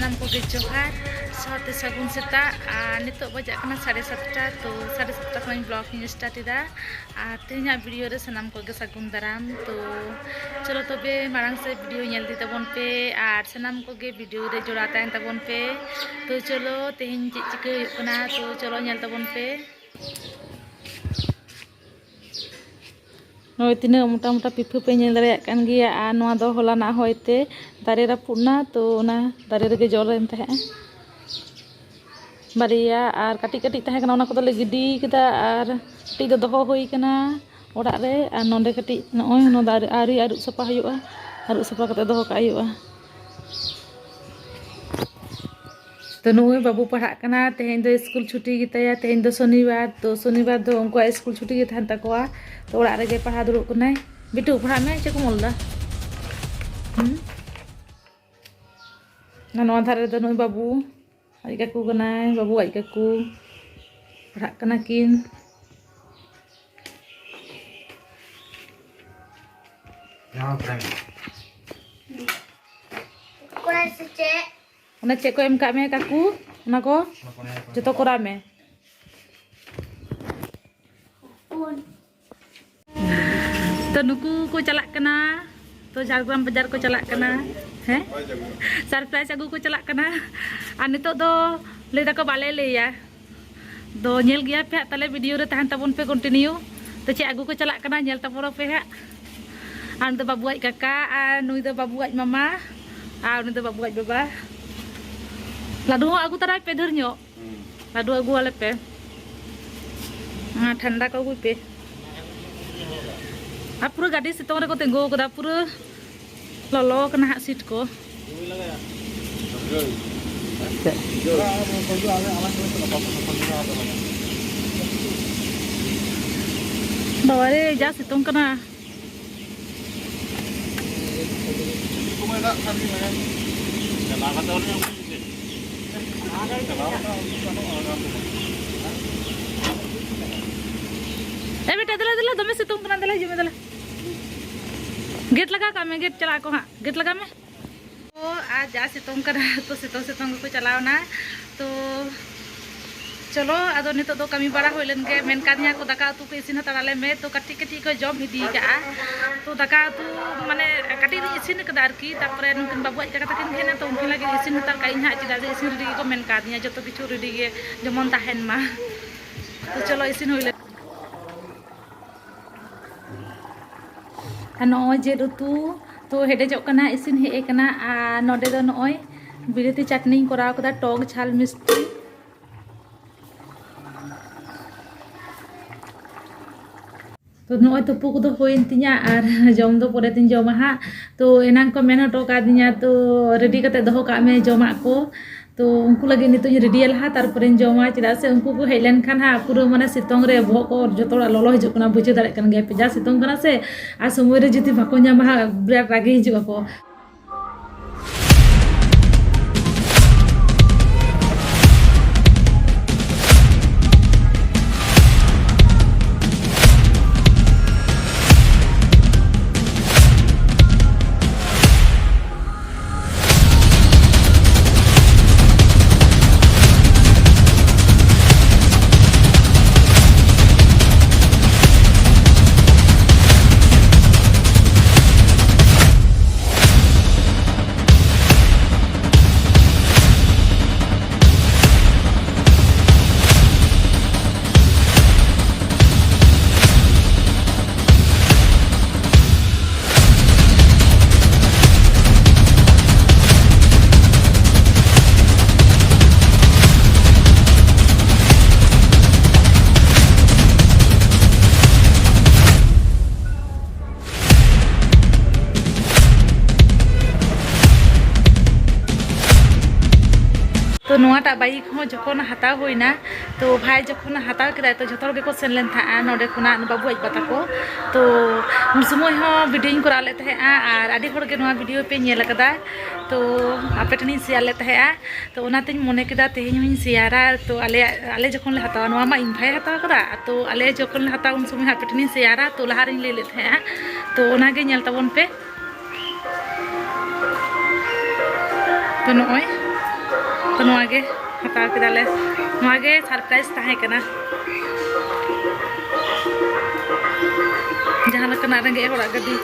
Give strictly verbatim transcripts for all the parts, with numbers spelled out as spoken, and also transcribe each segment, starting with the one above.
ᱥᱟᱱᱟᱢ ᱠᱚᱜᱮ ᱡᱚᱦᱟᱨ, ᱥᱟᱶᱛᱮ ᱥᱟᱹᱜᱩᱱ ᱥᱮᱛᱟᱜ᱾ ᱟᱨ ᱱᱤᱛᱚᱜ ᱵᱟᱡᱟᱜ ᱠᱟᱱᱟ ᱥᱟᱲᱮ ᱥᱟᱛᱴᱟ, ᱛᱚ ᱥᱟᱲᱮ ᱥᱟᱛᱴᱟ ᱠᱷᱚᱱ ᱤᱧ vlog ᱤᱧ start ᱮᱫᱟ᱾ ᱟᱨ ᱛᱮᱦᱮᱧᱟᱜ video ᱨᱮ ᱥᱟᱱᱟᱢ ᱠᱚᱜᱮ ᱥᱟᱹᱜᱩᱱ ᱫᱟᱨᱟᱢ᱾ ᱛᱚ ᱪᱚᱞᱚ ᱛᱚᱵᱮ ᱢᱟᱲᱟᱝ ᱥᱮᱫ video ᱧᱮᱞ ᱤᱫᱤ ᱛᱟᱵᱚᱱ ᱯᱮ, ᱟᱨ ᱥᱟᱱᱟᱢ ᱠᱚᱜᱮ video ᱨᱮ ᱡᱚᱲᱟᱣ ᱛᱟᱦᱮᱱ ᱛᱟᱵᱚᱱ ᱯᱮ᱾ ᱛᱚ ᱪᱚᱞᱚ ᱛᱮᱦᱮᱧ ᱪᱮᱫ ᱪᱤᱠᱟᱹ ᱦᱩᱭᱩᱜ ᱠᱟᱱᱟ, ᱛᱚ ᱪᱚᱞᱚ ᱧᱮᱞ ᱛᱟᱵᱚᱱ ᱯᱮ᱾ ᱱᱚᱜᱼᱚᱭ ᱛᱤᱱᱟᱹᱜ ᱢᱚᱴᱟ ᱢᱚᱴᱟ ᱯᱤᱯᱷᱟᱹ ᱯᱮ ᱧᱮᱞ ᱫᱟᱲᱮᱭᱟᱜ ᱠᱟᱱ ᱜᱮᱭᱟ, ᱟᱨ ᱱᱚᱣᱟ ᱫᱚ ᱦᱚᱞᱟᱱᱟᱜ ᱦᱚᱭ ᱛᱮ ᱫᱟᱨᱮ ᱨᱟᱹᱯᱩᱫ ᱮᱱᱟ, ᱛᱚ ᱚᱱᱟ ᱫᱟᱨᱮ ᱨᱮᱜᱮ ᱡᱚ ᱞᱮᱱ ᱛᱟᱦᱮᱸᱜᱼᱟ ᱵᱟᱨᱭᱟ, ᱟᱨ ᱠᱟᱹᱴᱤᱡ ᱠᱟᱹᱴᱤᱡ ᱛᱟᱦᱮᱸ ᱠᱟᱱᱟ, ᱚᱱᱟ ᱠᱚᱫᱚᱞᱮ ᱜᱤᱰᱤ ᱠᱮᱫᱟ, ᱟᱨ ᱠᱟᱹᱴᱤᱡ ᱫᱚ ᱫᱚᱦᱚ ᱦᱩᱭ ᱠᱟᱱᱟ ᱚᱲᱟᱜ ᱨᱮ᱾ ᱟᱨ ᱱᱚᱸᱰᱮ ᱠᱟᱹᱴᱤᱡ ᱱᱚᱜᱼᱚᱭ ᱱᱚᱣᱟ ᱫᱟᱨᱮ ᱟᱹᱣᱨᱤ ᱟᱹᱨᱩᱵ ᱥᱟᱯᱷᱟ ᱦᱩᱭᱩᱜᱼᱟ, ᱟᱹᱨᱩᱵ ᱥᱟᱯᱷᱟ ᱠᱟᱛᱮ ᱫᱚᱦᱚ ᱠᱟᱜ ᱦᱩᱭᱩᱜᱼᱟ᱾ ᱛᱚ ᱱᱩᱭ ᱵᱟᱹᱵᱩ ᱯᱟᱲᱦᱟᱜ ᱠᱟᱱᱟ, ᱛᱮᱦᱮᱧ ᱫᱚ ᱥᱠᱩᱞ ᱪᱷᱩᱴᱤ ᱜᱮᱛᱟᱭᱟ, ᱛᱮᱦᱮᱧ ᱫᱚ ᱥᱚᱱᱤᱵᱟᱨ, ᱛᱚ ᱥᱚᱱᱤᱵᱟᱨ ᱫᱚ ᱩᱱᱠᱩᱣᱟᱜ ᱥᱠᱩᱞ ᱪᱷᱩᱴᱤ ᱜᱮ ᱛᱟᱦᱮᱱ ᱛᱟᱠᱚᱣᱟ᱾ ᱛᱚ ᱚᱲᱟᱜ ᱨᱮᱜᱮ ᱯᱟᱲᱦᱟᱣ ᱫᱩᱲᱩᱵ ᱠᱟᱱᱟᱭ᱾ ᱵᱤᱴᱩ, ᱯᱟᱲᱦᱟᱜ ᱢᱮ, ᱪᱮᱫ ᱠᱚᱢ ᱚᱞ ᱫᱟ? ᱦᱩᱸ? ᱟᱨ ᱱᱚᱣᱟ ᱫᱷᱟᱨᱮ ᱨᱮᱫᱚ ᱱᱩᱭ ᱵᱟᱹᱵᱩ ᱟᱡ ᱠᱟᱠᱩ ᱠᱟᱱᱟᱭ, ᱵᱟᱹᱵᱩ ᱟᱡ ᱠᱟᱠᱩ ᱯᱟᱲᱦᱟᱜ ᱠᱟᱱᱟ ᱠᱤᱱ᱾ ᱚᱱᱟ ᱪᱮᱫ ᱠᱚ ᱮᱢ ᱠᱟᱜ ᱢᱮ ᱠᱟᱠᱩ, ᱚᱱᱟ ᱠᱚ ᱡᱚᱛᱚ ᱠᱚᱨᱟᱣ ᱢᱮ᱾ ᱛᱚ ᱱᱩᱠᱩ ᱠᱚ ᱪᱟᱞᱟᱜ ᱠᱟᱱᱟ, ᱛᱚ ᱡᱷᱟᱲᱜᱨᱟᱢ ᱵᱟᱡᱟᱨ ᱠᱚ ᱪᱟᱞᱟᱜ ᱠᱟᱱᱟ᱾ ᱦᱮᱸ, surprise ᱟᱹᱜᱩ ᱠᱚ ᱪᱟᱞᱟᱜ ᱠᱟᱱᱟ᱾ ᱟᱨ ᱱᱤᱛᱚᱜ ᱫᱚ ᱞᱟᱹᱭ ᱫᱟᱠᱚ ᱵᱟᱞᱮ ᱞᱟᱹᱭᱟ, ᱫᱚ ᱧᱮᱞ ᱜᱮᱭᱟ ᱯᱮ ᱦᱟᱸᱜ, ᱛᱟᱦᱞᱮ video ᱨᱮ ᱛᱟᱦᱮᱱ ᱛᱟᱵᱚᱱ ᱯᱮ continue᱾ ᱛᱚ ᱪᱮᱫ ᱟᱹᱜᱩ ᱠᱚ ᱪᱟᱞᱟᱜ ᱠᱟᱱᱟ, ᱧᱮᱞ ᱛᱟᱵᱚᱱ ᱯᱮ ᱦᱟᱸᱜ᱾ ᱟᱨ ᱩᱱᱤ ᱫᱚ ᱵᱟᱹᱵᱩ ᱟᱡ ᱠᱟᱠᱟ, ᱟᱨ ᱱᱩᱭ ᱫᱚ ᱵᱟᱹᱵᱩ ᱟᱡ ᱢᱟᱢᱟ, ᱟᱨ ᱩᱱᱤ ᱫᱚ ᱵᱟᱹᱵᱩ ᱟᱡ ᱵᱟᱵᱟ᱾ ᱞᱟᱹᱰᱩ ᱦᱚᱸ ᱟᱹᱜᱩ ᱛᱟᱨᱟᱭ ᱯᱮ ᱰᱷᱮᱨ ᱧᱚᱜ᱾ ᱞᱟᱹᱰᱩ ᱟᱹᱜᱩᱣᱟᱞᱮ ᱯᱮ᱾ ᱟᱨ ᱴᱷᱟᱱᱰᱟ ᱠᱚ ᱟᱹᱜᱩᱭ ᱯᱮ᱾ ᱟᱨ ᱯᱩᱨᱟᱹ ᱜᱟᱹᱰᱤ ᱥᱤᱛᱩᱝ ᱨᱮᱠᱚ ᱛᱤᱸᱜᱩ ᱟᱠᱟᱫᱟ, ᱯᱩᱨᱟᱹ ᱞᱚᱞᱚ ᱠᱟᱱᱟ ᱦᱟᱸᱜ seat ᱠᱚ᱾ ᱵᱟᱵᱟ ᱨᱮ, ᱡᱟ ᱥᱤᱛᱩᱝ ᱠᱟᱱᱟ᱾ ᱮ ᱵᱮᱴᱟ, ᱫᱮᱞᱟ, ᱫᱮᱞᱟ, ᱫᱚᱢᱮ ᱥᱤᱛᱩᱝ ᱠᱟᱱᱟ, ᱫᱮᱞᱟ, ᱦᱤᱡᱩᱜ ᱢᱮ, ᱫᱮᱞᱟ᱾ Gate ᱞᱟᱜᱟᱣ ᱠᱟᱜ ᱢᱮ, gate ᱪᱟᱞᱟᱜ ᱟᱠᱚ ᱦᱟᱸᱜ, gate ᱞᱟᱜᱟᱣ ᱢᱮ᱾ ᱟᱨ ᱡᱟ ᱥᱤᱛᱩᱝ ᱠᱟᱱᱟ, ᱛᱚ ᱥᱤᱛᱩᱝ ᱥᱤᱛᱩᱝ ᱜᱮᱠᱚ ᱪᱟᱞᱟᱣᱱᱟ᱾ ᱛᱚ ᱪᱚᱞᱚ, ᱟᱫᱚ ᱱᱤᱛᱚᱜ ᱫᱚ ᱠᱟᱹᱢᱤ ᱵᱟᱲᱟ ᱦᱩᱭ ᱞᱮᱱ ᱜᱮ᱾ ᱢᱮᱱ ᱠᱟᱫᱤᱧᱟ ᱠᱚ, "ᱫᱟᱠᱟ ᱩᱛᱩ ᱠᱚ ᱤᱥᱤᱱ ᱦᱟᱛᱟᱲ ᱟᱞᱮ ᱢᱮ", ᱛᱚ ᱠᱟᱹᱴᱤᱡ ᱠᱟᱹᱴᱤᱡ ᱠᱚ ᱡᱚᱢ ᱤᱫᱤ ᱠᱟᱜᱼᱟ᱾ ᱛᱚ ᱫᱟᱠᱟ ᱩᱛᱩ ᱢᱟᱱᱮ ᱠᱟᱹᱴᱤᱡ ᱨᱤᱧ ᱤᱥᱤᱱ ᱠᱟᱫᱟ ᱟᱨᱠᱤ, ᱛᱟᱨᱯᱚᱨᱮ ᱱᱩᱠᱤᱱ ᱵᱟᱹᱵᱩ ᱟᱡ ᱠᱟᱠᱟ ᱛᱟᱹᱠᱤᱱ ᱦᱮᱡ ᱮᱱᱟ, ᱛᱚ ᱩᱱᱠᱤᱱ ᱞᱟᱹᱜᱤᱫ ᱤᱥᱤᱱ ᱦᱟᱛᱟᱲ ᱠᱟᱜ ᱤᱧ ᱦᱟᱸᱜ, ᱪᱮᱫᱟᱜ ᱥᱮ ᱤᱥᱤᱱ ᱨᱮᱰᱤ ᱜᱮᱠᱚ ᱢᱮᱱ ᱠᱟᱫᱤᱧᱟ, ᱡᱚᱛᱚ ᱠᱤᱪᱷᱩ ᱨᱮᱰᱤ ᱜᱮ ᱡᱮᱢᱚᱱ ᱛᱟᱦᱮᱱ ᱢᱟ᱾ ᱛᱚ ᱪᱚᱞᱚ ᱤᱥᱤᱱ ᱦᱩᱭ ᱞᱮᱱ᱾ ᱟᱨ ᱱᱚᱜᱼᱚᱭ ᱡᱮᱫ ᱩᱛᱩ ᱛᱚ ᱦᱮᱰᱮᱡᱚᱜ ᱠᱟᱱᱟ, ᱤᱥᱤᱱ ᱦᱮᱡ ᱟᱠᱟᱱᱟ᱾ ᱟᱨ ᱱᱚᱰᱮ ᱫᱚ ᱱᱚᱜᱼᱚᱭ ᱵᱤᱞᱟᱹᱛᱤ ᱪᱟᱴᱱᱤᱧ ᱠᱚᱨᱟᱣ ᱠᱟᱫᱟ, ᱴᱚᱠ ᱡᱷᱟᱞ ᱢᱤᱥᱴᱤ᱾ ᱛᱚ ᱱᱚᱜᱼᱚᱭ ᱛᱩᱯᱩ ᱠᱚᱫᱚ ᱦᱩᱭᱮᱱ ᱛᱤᱧᱟ ᱟᱨ ᱡᱚᱢ ᱫᱚ ᱯᱚᱨᱮ ᱛᱤᱧ ᱡᱚᱢᱟ ᱦᱟᱸᱜ᱾ ᱛᱚ ᱮᱱᱟᱝ ᱠᱚ ᱢᱮᱱ ᱦᱚᱴᱚ ᱠᱟᱫᱤᱧᱟ, ᱛᱚ ᱨᱮᱰᱤ ᱠᱟᱛᱮ ᱫᱚᱦᱚ ᱠᱟᱜ ᱢᱮ ᱡᱚᱢᱟᱜ ᱠᱚ᱾ ᱛᱚ ᱩᱱᱠᱩ ᱞᱟᱹᱜᱤᱫ ᱱᱤᱛᱚᱜ ᱤᱧ ᱨᱮᱰᱤᱭᱟ ᱞᱟᱦᱟ, ᱛᱟᱨᱯᱚᱨᱮᱧ ᱡᱚᱢᱟ, ᱪᱮᱫᱟᱜ ᱥᱮ ᱩᱱᱠᱩ ᱠᱚ ᱦᱮᱡ ᱞᱮᱱᱠᱷᱟᱱ ᱦᱟᱸᱜ ᱯᱩᱨᱟᱹ ᱢᱟᱱᱮ ᱥᱤᱛᱩᱝ ᱨᱮ ᱵᱚᱦᱚᱜ ᱠᱚ ᱡᱚᱛᱚ ᱦᱚᱲᱟᱜ ᱞᱚᱞᱚ ᱦᱤᱡᱩᱜ ᱠᱟᱱᱟ, ᱵᱩᱡᱷᱟᱹᱣ ᱫᱟᱲᱮᱭᱟᱜ ᱠᱟᱱ ᱜᱮᱭᱟ ᱯᱮ, ᱡᱟ ᱥᱤᱛᱩᱝ ᱠᱟᱱᱟ ᱥᱮ᱾ ᱟᱨ ᱥᱚᱢᱚᱭ ᱨᱮ ᱡᱩᱫᱤ ᱵᱟᱠᱚ ᱧᱟᱢᱟ ᱦᱟᱸᱜ, ᱵᱤᱨᱟᱴ ᱨᱟᱹᱜᱤ ᱦᱤᱡᱩᱜ ᱟᱠᱚ᱾ ᱛᱚ ᱱᱚᱣᱟᱴᱟᱜ ᱵᱟᱭᱤᱠ ᱦᱚᱸ ᱡᱚᱠᱷᱚᱱ ᱦᱟᱛᱟᱣ ᱦᱩᱭᱱᱟ, ᱛᱚ ᱵᱷᱟᱭ ᱡᱚᱠᱷᱚᱱ ᱦᱟᱛᱟᱣ ᱠᱮᱫᱟᱭ, ᱛᱚ ᱡᱷᱚᱛᱚ ᱦᱚᱲ ᱜᱮᱠᱚ ᱥᱮᱱ ᱞᱮᱱ ᱛᱟᱦᱮᱸᱜᱼᱟ ᱱᱚᱰᱮ ᱠᱷᱚᱱᱟᱜ ᱵᱟᱹᱵᱩ ᱟᱡ ᱵᱟ ᱛᱟᱠᱚ᱾ ᱛᱚ ᱩᱱ ᱥᱚᱢᱚᱭ ᱦᱚᱸ ᱵᱷᱤᱰᱤᱭᱳᱧ ᱠᱚᱨᱟᱣ ᱞᱮᱫ ᱛᱟᱦᱮᱸᱜᱼᱟ, ᱟᱨ ᱟᱹᱰᱤ ᱦᱚᱲ ᱜᱮ ᱱᱚᱣᱟ ᱵᱷᱤᱰᱤᱭᱳ ᱯᱮ ᱧᱮᱞ ᱟᱠᱟᱫᱟ᱾ ᱛᱚ ᱟᱯᱮ ᱴᱷᱮᱱᱤᱧ ᱥᱮᱭᱟᱨ ᱞᱮᱫ ᱛᱟᱦᱮᱸᱜᱼᱟ, ᱛᱚ ᱚᱱᱟᱛᱤᱧ ᱢᱚᱱᱮ ᱠᱮᱫᱟ ᱛᱮᱦᱮᱧ ᱦᱚᱸᱧ ᱥᱮᱭᱟᱨᱟ᱾ ᱛᱚ ᱟᱞᱮᱭᱟᱜ, ᱟᱞᱮ ᱡᱚᱠᱷᱚᱱ ᱞᱮ ᱦᱟᱛᱟᱣᱟ, ᱱᱚᱣᱟ ᱢᱟ ᱤᱧ ᱵᱷᱟᱭᱮ ᱦᱟᱛᱟᱣ ᱠᱟᱫᱟ, ᱛᱚ ᱟᱞᱮ ᱡᱚᱠᱷᱚᱱ ᱞᱮ ᱦᱟᱛᱟᱣᱟ ᱩᱱ ᱥᱚᱢᱚᱭ ᱦᱟᱸᱜ ᱟᱯᱮ ᱴᱷᱮᱱᱤᱧ ᱥᱮᱭᱟᱨᱟ᱾ ᱛᱚ ᱞᱟᱦᱟ ᱨᱤᱧ ᱞᱟᱹᱭ ᱞᱮᱫ ᱛᱟᱦᱮᱸᱜᱼᱟ, ᱛᱚ ᱚᱱᱟᱜᱮ ᱧᱮᱞ ᱛᱟᱵᱚᱱ ᱯᱮ᱾ ᱛᱚ ᱱᱚᱜᱼᱚᱭ, ᱛᱚ ᱱᱚᱣᱟ ᱜᱮ ᱦᱟᱛᱟᱣ ᱠᱮᱫᱟᱞᱮ᱾ ᱱᱚᱣᱟ ᱜᱮ surprise ᱛᱟᱦᱮᱸ ᱠᱟᱱᱟ᱾ ᱡᱟᱦᱟᱸ ᱞᱮᱠᱟᱱᱟᱜ ᱨᱮᱸᱜᱮᱡ ᱦᱚᱲᱟᱜ ᱜᱟᱹᱰᱤ᱾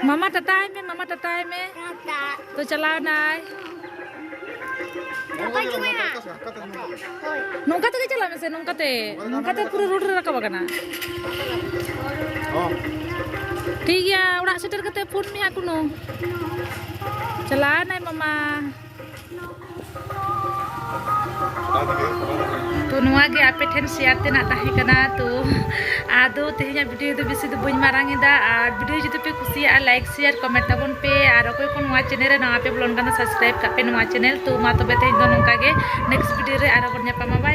ᱢᱟᱢᱟ ᱴᱟᱴᱟᱭ ᱢᱮ, ᱢᱟᱢᱟ ᱴᱟᱴᱟᱭ ᱢᱮ᱾ ᱴᱟᱴᱟ᱾ ᱛᱚ ᱪᱟᱞᱟᱣ ᱱᱟᱭ᱾ ᱱᱚᱝᱠᱟ ᱛᱮᱜᱮ ᱪᱟᱞᱟᱜ ᱢᱮᱥᱮ, ᱱᱚᱝᱠᱟ ᱛᱮ, ᱱᱚᱝᱠᱟ ᱛᱮ ᱯᱩᱨᱟᱹ road ᱨᱮ ᱨᱟᱠᱟᱵ ᱟᱠᱟᱱᱟ᱾ ᱴᱷᱤᱠ ᱜᱮᱭᱟ, ᱚᱲᱟᱜ ᱥᱮᱴᱮᱨ ᱠᱟᱛᱮ phone ᱢᱮ ᱦᱟᱸᱜ ᱠᱳᱱᱳ᱾ ᱪᱟᱞᱟᱣ ᱱᱟᱭ ᱢᱟᱢᱟ᱾ ᱛᱚ ᱱᱚᱣᱟ ᱜᱮ ᱟᱯᱮ ᱴᱷᱮᱱ share ᱛᱮᱱᱟᱜ ᱛᱟᱦᱮᱸ ᱠᱟᱱᱟ᱾ ᱛᱚ ᱟᱫᱚ ᱛᱮᱦᱮᱧᱟᱜ video ᱫᱚ ᱵᱮᱥᱤ ᱫᱚ ᱵᱟᱹᱧ ᱢᱟᱨᱟᱝ ᱮᱫᱟ, ᱟᱨ video ᱡᱩᱫᱤ ᱯᱮ ᱠᱩᱥᱤᱭᱟᱜᱼᱟ, like share comment ᱛᱟᱵᱚᱱ ᱯᱮ, ᱟᱨ ᱚᱠᱚᱭ ᱠᱚ ᱱᱚᱣᱟ channel ᱨᱮ ᱱᱟᱣᱟ ᱯᱮ ᱵᱚᱞᱚᱱ ᱠᱟᱱᱟ, subscribe ᱠᱟᱜ ᱯᱮ ᱱᱚᱣᱟ channel᱾ ᱛᱚ ᱢᱟ ᱛᱚᱵᱮ ᱛᱮᱦᱮᱧ ᱫᱚ ᱱᱚᱝᱠᱟ ᱜᱮ, next video ᱨᱮ ᱟᱨᱦᱚᱸ ᱵᱚᱱ ᱧᱟᱯᱟᱢᱟ᱾ Bye᱾